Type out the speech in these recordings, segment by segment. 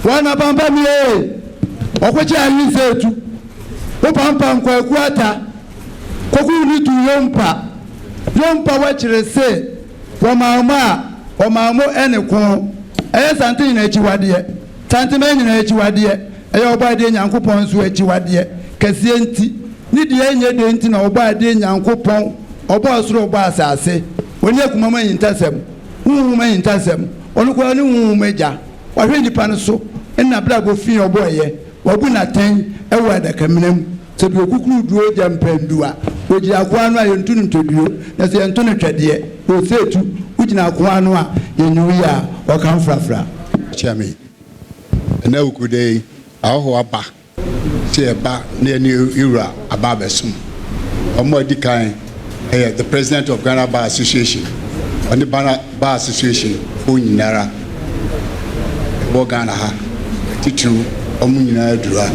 Wɔn apampam yee, ɔkɔkyɛ ayi sɛ etu. Wo pampam kwaku ata, koku ne tu yompa. Yompa wɔkyere se wɔmaa mo a, wɔmaa mo ɛne ko. Ɛyɛ Sante nyina akyiwadeɛ, Santeman nyina akyiwadeɛ, ɛyɛ Ɔbɔadeɛ Nyankopɔn nso akyiwadeɛ kɛseɛ nti. Ne deɛ ɛnyɛ dɛn nti na Ɔbɔadeɛ Nyankopɔn ɔbɔɔ soro ɔbɔɔ asase. Ɔni akoma mu ahintasɛm, honhom ahintasɛm, ɔno koraa ne honhom agya. Wahwɛ nnipa no so nna berɛ a bɔfii ɔbɔeɛ, wabu no atɛn wɔ adakamena mu. Sɛ bi okukuru duro gya mpɛndu a, ogyina akoa ano a yɛnto no ntɔduo, na sɛ yɛnto no twɛdeɛ, osetu, wogyina akoa ano a yɛnyi wo yɛ a, ɔka mfrafra. Kyia me. Ɛnnɛ Awukuda yi, ahɔho aba sɛ yɛba na yɛne yɛwura aba abɛsom. Wɔn a ɔdi kan yɛ the President of Ghana Bar Association, ɔne Ghana Bar Association foɔ nyinara ɛwɔ Ghana ha, titiriw wɔn nyinaa aduru ha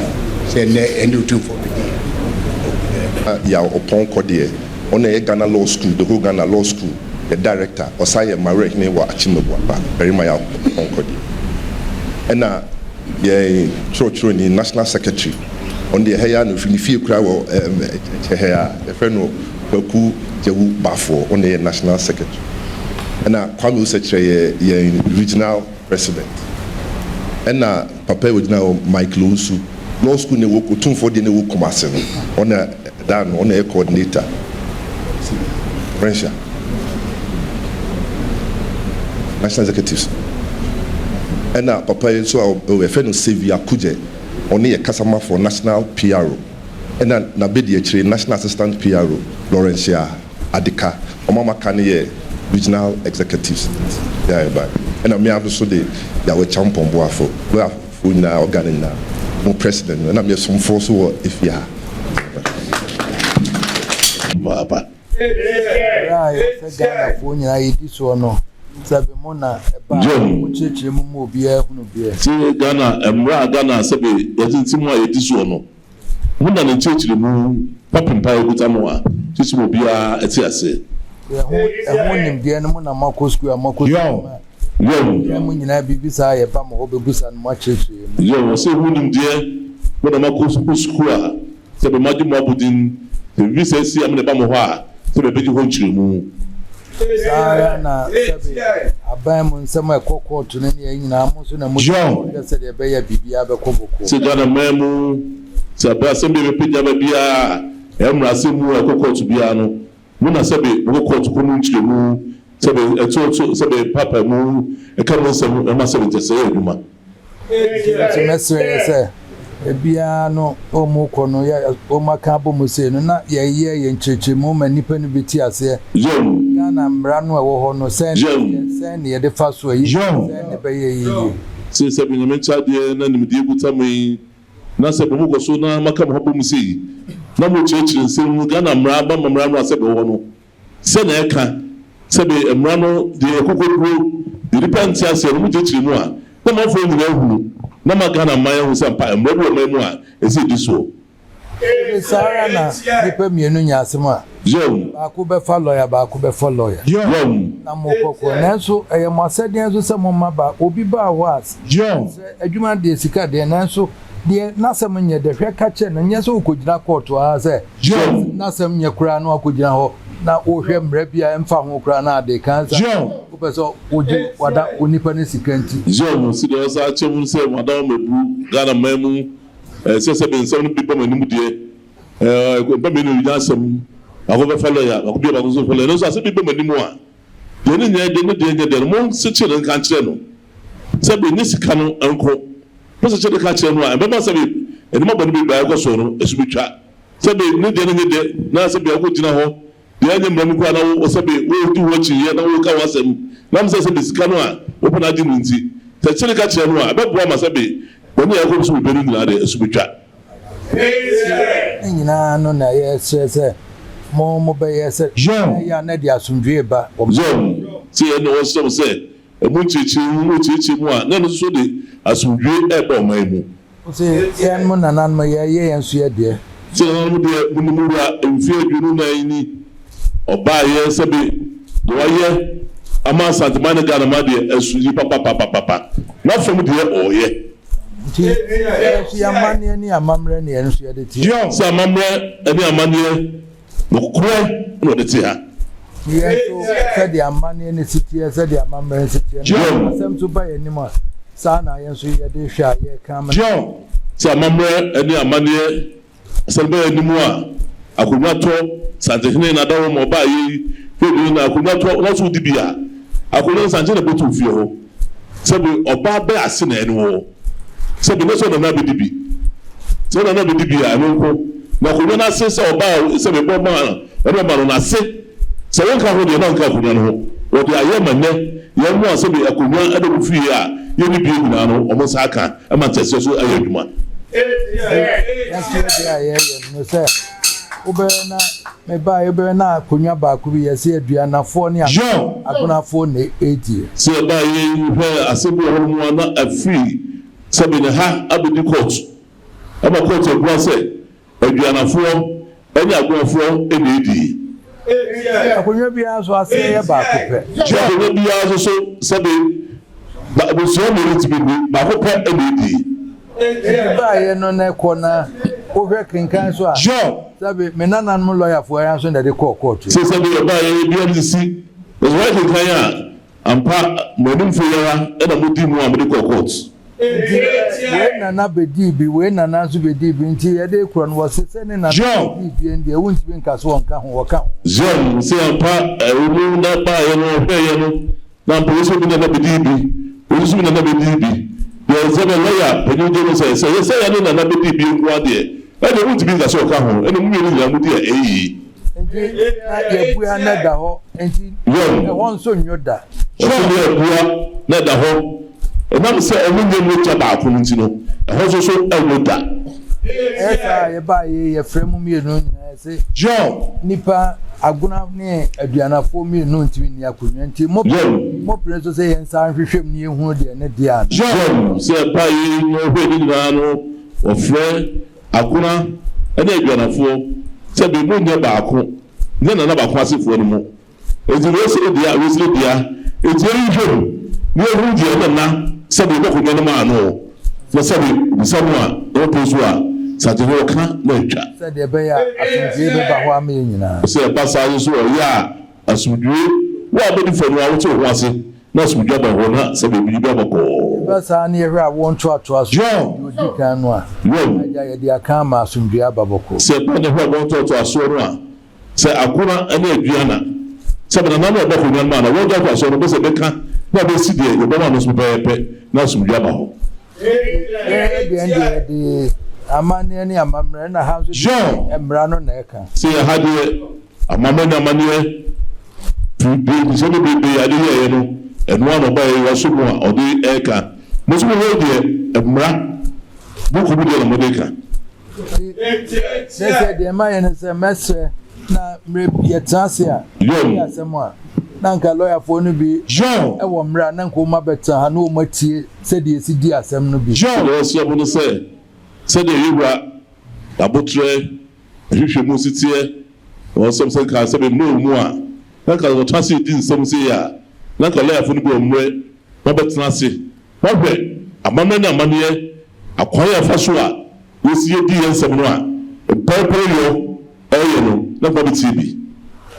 sɛ ɛnnɛ yɛne Otumfoɔ bɛdi Awukuda yi. Yaw Oppong Kɔdeɛ, ɔno na ɛyɛ Ghana Law School, the whole Ghana Law School, yɛ Director, ɔsan yɛ Mawerɛhene wɔ Akyem Abuapa, Barima Yaw Oppong Kɔdeɛ. Ɛna Yɛn kyerɛwkyerɛwni, National Secretary, ɔno deɛ ɛha yi ara na ɔfiri, ne fie koraa wɔ ɛɛm ɛkyɛ ha yi ara, yɛfrɛ no Kwaku Gyawu Baffour, ɔno na ɛyɛ National Secretary. Ɛna Kwame Osekyerɛ yɛ yɛn Regional President. Ɛna papa yi a ɔgyina hɔ, Mike Lowusu, Law School no ɛwɔ, Otumfoɔ deɛ no ɛwɔ Kumasi no, ɔno na ɛda ano, ɔno na ɛyɛ Coordinator. French. National Executives ɛna papa yi nso a yɛfrɛ no Xavier Kudje, ɔno yɛ kasamafoɔ, National PRO, ɛna n'abadiakyire National Assistant PRO Lawrencia Adika, wɔn a wɔaka no yɛ Regional Executives nti yɛbae. Ɛna me ara nso de Yaweh Kyampong Boafo, Boafoɔ nyinaa, organ nyinaa mo President no, ɛna meyɛ somfoɔ nso wɔ efie ha. Paapa. Berɛ a yɛsɛ Ghanafoɔ nyinaa yɛdi soɔ no, sɛbe mo na ɛba a, John. mo kyerɛkyerɛ mu ma obiara hunu beɛ. Se Ghana mmra a Ghana sɛbe yɛtete mu a yɛdi soɔ no, mo na ne nkyerɛkyerɛmu fapem paa ɛkuta mo a, kyerɛkyerɛ mu obiara te aseɛ. Ɛho ɛho nimdeɛ no mo na moakɔ sukuu a moakɔ sukuu ma Yɔn. yɛn mo nyinaa biribi saa a yɛba mo hɔ bɛbusa no moakyerɛkyerɛ yɛn mu. Yɔn, ɔse ɛho nimdeɛ mo na moakɔ sukuu a Sɛ bɛma gye mo abodin, sɛ biribi sɛɛ si amene ba mo hɔ a, sɛ bɛbɛgye hɔ nkyerɛmu. Saa ara na sɛbe aban mu nsɛm a ɛkɔ kɔɔto no ne yɛn nyinaa, mo nso na modi John. ho hwɛ sɛdeɛ ɛbɛyɛ a biribiara bɛkɔ bɔkɔɔ. Sɛ Ghana man mu, sɛ abrɛ asɛm bi a ɛbɛpagya aba biara a, ɛyɛ mmaransɛm mu a ɛkɔ kɔɔto biara no, Mo na sɛbe mokɔ kɔɔto kɔ mu nkyerɛmu, sɛbe ɛtoɔto, sɛbe mpaapaemu, ɛka mu nsɛm ɛma sɛbe nkyɛsɛɛ yɛ adwuma. Nti nso mɛsrɛ yɛ sɛ ebiara no wɔn kɔ no yɛ wɔn aka abɔ mu sei no na yɛyɛ yɛn nkyerɛkyerɛmu ma nnipa no bi te aseɛ. Yɛn. Ghana mmara no a ɛwɔ hɔ no sɛn na Yɛn. ɛteɛ, sɛn na yɛde fa so a ɛyɛ yie, Yɛn. sɛn na ɛbɛyɛ yie. Sei sɛbe Nyame nkyɛ adeɛ na nimdeɛ kuta mo yi Na sɛ mokɔ so na moaka mo ho abɔ mu sei, na mokyerɛkyerɛ nsɛm mu, Ghana mmara ba mmara no a sɛbe ɛwɔ hɔ no, sɛ na ɛka, sɛbe mmara no deɛ ɛkokoduro, deɛ nnipa nte aseɛ no, mokyerɛkyerɛ mu a, na amanfoɔ nyinaa ahunu, na ama Ghana man ahu sɛ ampa mmara bi wɔ ɔman mu a ɛsɛ yɛdi soɔ. Enti saa ara na nnipa mmienu nya asɛm a, Yɔm. baako bɛfa lɔya, baako bɛfa lɔya. Yɔm. Na mokɔ kɔ. Nanso ɛyɛ mo asɛdeɛ nso sɛ momma ba. Obi baa hɔ a, Yɔm. sɛ adwuma deɛ, sika deɛ, nanso deɛ n'asɛm nyɛ dɛ, hwɛ ka kyerɛ no. Nyɛ sɛ wokɔgyina kɔɔto ara sɛ Yɔm. n'asɛm nyɛ koraa na woakɔgyina hɔ na wohwɛ mmara bi a ɛmfa ho koraa na ade ka sɛ Yɔm. wopɛ sɛ wogye wada onipa no sika nti. Yɔm. Sɛdeɛ ɔsan akyɛ mu sɛ, Madam Mabu, Ghana man mu Ɛnsɛ sɛ me nsɛm no bi ba m'anim deɛ, ɛmpa m'anim nya asɛm. Baako bɛfa lɔya, baako bia baako nso bɛfa lɔya. Nanso asɛm bi ba mo anim a, deɛ ne nyɛ deɛ ne deɛ nyɛ deɛ no, monsekyere no nka nkyerɛ no. Sɛbe ɛnyɛ sika no nko. Mosekyere no ka kyerɛ no a, ɛbɛma sɛbe nneɛma bɔne bebree a ɛkɔ soɔ no, ɛso bɛtwa. Sɛbe ne deɛ no nyɛ dɛ, na sɛbe akɔgyina hɔ Deɛ ɛnyɛ mmara mu koraa na wo sɛbe woredi ho akyinnyeɛ na woreka ho asɛm nam sɛ sɛbe sika no a wopɛ no agye no nti. Sɛ kyere ka kyerɛ no a, ɛbɛboa ma sɛbe bɔne a ɛkɔ so bebree no nyinaa deɛ, ɛso bɛtwa. Ne nyinaa no na yɛsrɛ sɛ mo mobɛyɛ sɛ ɛyɛ a na ɛde asomdwoe reba wɔ mo. John, Sɛ yɛn na wɔsrɛ mo sɛ mo nkyerɛkyerɛ mu, mokyerɛkyerɛ mu a, na ɛno nso so de asomdwoe reba ɔman mu. Ose yɛn mo nananom yɛ yɛ yɛn nso yɛ deɛ. Se nananom deɛ mo nim wura mfeɛ 24 ni ɔbaayɛ sɛbe deɛ wayɛ ama Asanteman ne Ghanaman deɛ ɛso yie papapapapa na fam deɛ ɔɔyɛ. Nti yɛn nso yɛ amanneɛ ne amammerɛ ne yɛn nso yɛde te. Se amammerɛ ne amanneɛ Nokorɛ na ɔde te ha. Yɛn nso, sɛdeɛ amanneɛ no si teɛ, sɛdeɛ amammerɛ no si teɛ no, asɛm nso ba yɛn anim a, saa na yɛn nso yɛde hwɛ a yɛreka ama. John. Sɛ amammerɛ ne amanneɛ asɛm ba yɛn anim a, akonnwa tɔ, Santehene na Dawoma ɔbaa yei, hwɛ na akonnwa tɔ, na so wodi bi a, akonnwa no Santehene na ɛbɛtu wo fie hɔ. Sɛbe ɔbaa bɛ ase na ɛne wɔ. Sɛbe nyɛ sɛ ɔnana abɛdi bi. Sɛ ɔnana abɛdi bi a, ɛno nko. Na akonnwa no ase sɛ ɔbaa a sɛbe bɔ maa no, ɛne ɔma no n'ase. Sɛ wonka ho deɛ, na wonka akonnwa no ho. Wɔde ayɛ ma nnɛ yɛn mo a sɛbe akonnwa da mo fie a yɛnni bie nyinaa no, wɔn nsa aka ma nteaseɛ so ayɛ adwuma. Yɛn nso yɛ deɛ a yɛyɛ no sɛ wobɛyɛ na mebaeɛ wobɛyɛ na akonnwa baako bi yɛsɛ aduanafoɔ ne agonafoɔ na ɛredie. Sɛ yɛbaeɛ yi hwɛ asɛm bi wɔ hɔ nom a na afiri sɛbe ne ha abɛdi court ama court abua sɛ aduanafoɔ ne agonafoɔ na ɛredie. Akonnwa biara nso aseɛ yɛ baako pɛ. Sɛ akonnwa biara nso so sɛbe abusua mmienu ntumi nni, baako pɛ na ɛredie. Enti baeɛ no na ɛkɔ na wohwɛ kenkan so a, sɛbe me nananom lɔyafoɔ yi nso na ɛde kɔɔ kɔɔto yi. Sɛ sɛbe ɛbaeɛ yi biara sisi, na sɛ wohwɛ kenkan a, ampa mo animfoɔ yi ara na modi mu a mode kɔɔ kɔɔto. Enti wei nana bɛdii bi, wei nana nso bɛdii bi, nti yɛde rekorɔ no wɔse sɛ ne nana bɛdii bie no deɛ wontumi nka sɛ wɔnka ho, wɔka ho. Zion, sɛ ampa ɛwɔ mu na baeɛ no wɔhwɛeɛ no, Na mpo wei nso bi nana bɛdii bi, wei nso bi nana bɛdii bi. Deɛ ɛsɛ no, lɔya panin gye no sɛ, sɛ ɛyɛ sɛ yɛne nana bɛdii bi nko ara deɛ, ɛnneɛ wontumi nka sɛ ɔka ho, ɛnneɛ mo mmienu nyinaa modi a ɛyɛ yie. Enti na yɛabua na ɛda hɔ, enti ɛhɔ nso nnwo da. Ɔse na yɛabua na ɛda hɔ, ɛnam sɛ wɔnyɛ mogya baako no nti no, ɛhɔ nso so ɛnnwo da. Ɛyɛ saa a, yɛbaeɛ yi, yɛfrɛ mo mmienu nyinaa. Se nnipa agona ne aduanafoɔ mmienu ntumi nni akonnwa nti, mopene so sɛ yɛnsan nhwehwɛ mu na yɛnhunu deɛ ne dea anaa? John, Sɛ ɛbaa yei na ɔhwɛɛ ne nyinaa no, ɔfrɛ agona ne aduanafoɔ sɛ, Bɛ mu nyɛ baako, nyɛ nana baako asefoɔ no mu. Enti wei se ne dea, wei se ne dea. Enti yɛnhwehwɛ mu na yɛnhunu deɛ ne nna sɛdeɛ yɛbɔ akonnwa no maa no, na sɛdeɛ ɔbisa no a, na ɔpene so a, Santehene ɔka na atwa. Sɛdeɛ ɛbɛyɛ a asomdwoeɛ bɛba hɔ ama yɛn nyinaa. Sɛ ɛba saa nso a, ɔyɛ a asomdwoeɛ, wo a wobɛdi fɔ no ara wote wo ho ase na asomdwoeɛ aba hɔ na sɛdeɛ biribi abɔ kɔɔ. Ɛba saa na yɛhwɛ awoɔ ntoatoasoɔ deɛ ɔdi kan no a, na agya yɛde aka ama asomdwoeɛ aba bɔkɔɔ. Sɛ ɛba na yɛhwɛ awoɔ ntoatoasoɔ no a, Sɛ akona ne aduan a, sɛ bɛnana na ɔbɔ akonnwa no ma a, na wɔgya kɔ asɔre no, bɛsɛ bɛka na bɛsi deɛ yɛbɛma no so pɛpɛɛpɛ na asomdwoeɛ aba hɔ. Yɛn deɛ deɛ yɛde amanneɛ ne amammerɛ na ha nso deɛ mmara no na ɛka. Sɛ yɛ ha deɛ amammerɛ ne amanneɛ firi deɛ nhyehyɛɛ bebrebe a yɛde yɛeɛ no, ɛno ara na ɔbaeɛ yi wasɔ mu a ɔde reka. Mo nso mo hɔ yi deɛ mmara buku mu deɛ na mode reka. Nti sɛ deɛ ɛma yɛ ne sɛ mɛsrɛ na mmerɛ yɛtena ase a yɛdi asɛm a na nka lɔyafoɔ no bi wɔ mmerɛ a na nka wɔn abɛtena ha na wɔn atie sɛdeɛ yɛsi di asɛm no bi. Deɛ ɔsrɛ mo ne sɛ, sɛdeɛ yɛn wura aboterɛ nhwehwɛmu si teɛ, na ɔsrɛ mo sɛ nka sɛ mmerɛ wɔ mu a, na nka wɔtena ase redi nsɛm sei a, na nka lɔyafoɔ no bi wɔ mmerɛ na wɔabɛtena ase Wɔhwɛ amammerɛ ne amanneɛ akwan a ɛfa so a yɛsi yɛ di yɛn nsɛm no a, mpɛrepɛre yɔ ɛyɛ no na nkwa bɛtie bi.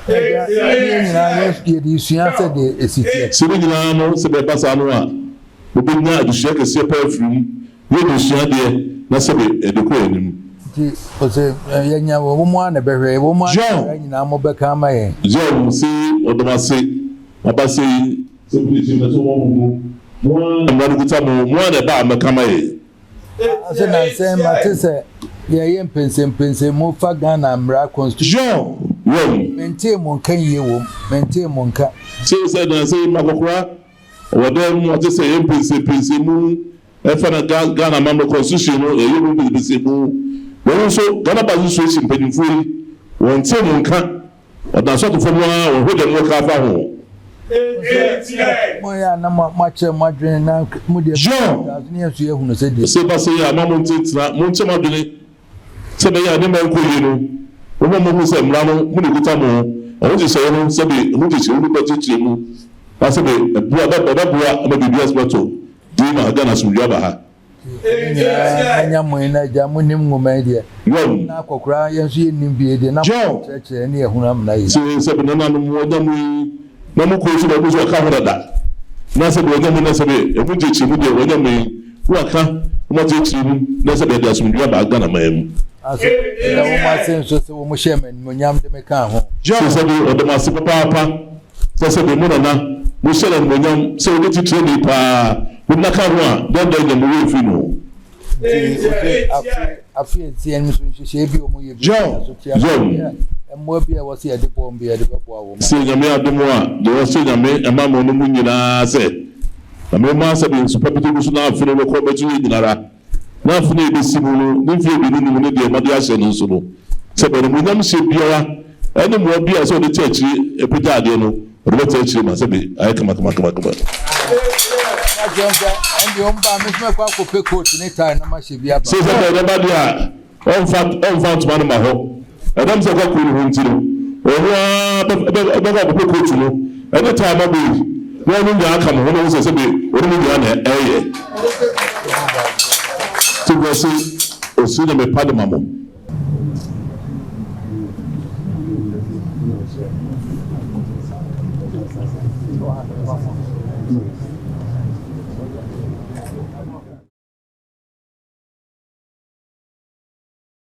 Agya, yɛn nyinaa yɛde resua sɛdeɛ ɛsi teɛ. Sɛ ne nyinaa no, sɛdeɛ ɛba saa no a, mobɛnya adesua kɛseɛ paa afiri mu, yɛ adesua deɛ na sɛdeɛ yɛde kɔ yɛn anim. Nti. Nti ɔsɛ yɛnya wɔn mu a na ɛbɛhwɛ wɔn mu a na nyinaa mo bɛka ama yɛn. John se ɔdɔm ase aba sɛ yi. Sɛ mpirikyi na so wɔn mu mo ara na mmara no kuta mo, mo ara na ɛba a mɛka ama yɛn. Ɔsɛ nansɛn mate sɛ yɛyɛ mpɛnsɛmpɛnsɛmu fa Ghana mmara constitution. John wɔm. Mentee mo nka yie wom, mentee mo nka. Se sɛ nansɛn yi makɔkora wɔ dɛm mu ate sɛ yɛyɛ mpɛnsɛmpɛnsɛmu ɛfa na Ghana amammerɛ constitution no yɛyɛ mu mpɛnsɛmpɛnsɛmu. Wɔn nso Ghana Bar Association mpanyinfoɔ yi wɔntee mo nka. Ɔda so ato fam ara wɔhwɛ deɛ mo ka afa ho. Moyɛ a na moakyerɛ mo adwene na mo deɛ John. ne yɛn nso yɛahunu sɛdeɛ. Sɛ ɛba sei a, mma montenatena, monkyɛ mo adwene sɛ ɛbɛyɛ a nneɛma nkɔ yie no, momma monhu sɛ mmara no mo na ɛkuta mo, ɛho nhyehyɛeɛ no sɛbe ɛho nhyehyɛeɛ mu bɛkyerɛkyerɛ mu, na sɛbe ɛboa, ɛbɛboa ama biribiara atumi atɔ din ma Ghana asomdwoeɛ aba ha. Mo nyinaa moanya mo na agya monim nwoma yi deɛ. Yɔn. Na akɔkoraa yɛn nso yɛnnim bi deɛ na John. kyerɛkyerɛ ne yɛhunu amena yi. Sɛ sɛbe nananom wɔanya mo yi na mo kuro so na ɔmo nso ɔka ho dada na sɛbe wɔanya mo na sɛbe ɛho nkyerɛkyerɛ mu deɛ wɔanya mo yi na waka na mo akyerɛkyerɛ mu na sɛbe ɛde asomdwoeɛ aba Ghana man mu. Ase meda wɔn ase nso sɛ wɔn hyɛɛ me animuonyam de me kaa ho. John. Sɛ sɛbe ɔda mo ase papaapa sɛ sɛbe mo nana mo hyɛ no animuonyam sɛ ɔde titrani paa mo nna ka ho a dɛn dɛn nyɛ mo werɛ mfiri no. Nti ɔsɛ afe afe a ɛti ɛno nso nhyehyɛeɛ bi a wɔyɛ bi John. so tia John. mmoa bi a ɛwɔ sɛ yɛde bɔ wɔn bi yɛde bɛboa wɔn. Sɛ Nyame adom a, deɛ ɔsɛ Nyame ɛma mo no mo nyinaa sɛ Nyame ma sɛbe nsu pa bi tɔ gu so na afe no bɛkɔ bɛto yɛn nyinara na afe no a ɛbɛsi mu no ne mfeɛ 25 ne deɛ mode ahyɛ no nso no sɛ bɛnimuonyam hyɛ biara ɛne mmoa biara sɛ ɔde te akyire apagya adeɛ no ɔde bɛte akyire ma sɛbe ayɛ kama kama kama kama. Sɛ sɛ bɛba deɛ a ɔmfa ɔmfa ntoma no ma hɔ ɛnam sɛ ɔka kuro no ho nti no ɔno ara bɛkɔ akɔpɛ kootu no ɛne tae ma bɔ yi na ɔno nyinaa aka mo ho na ɔhu sɛ sɛbe ɔne mo nyinaa na ɛyɛ nti brɛ se ɔsi na mepa de ma mo.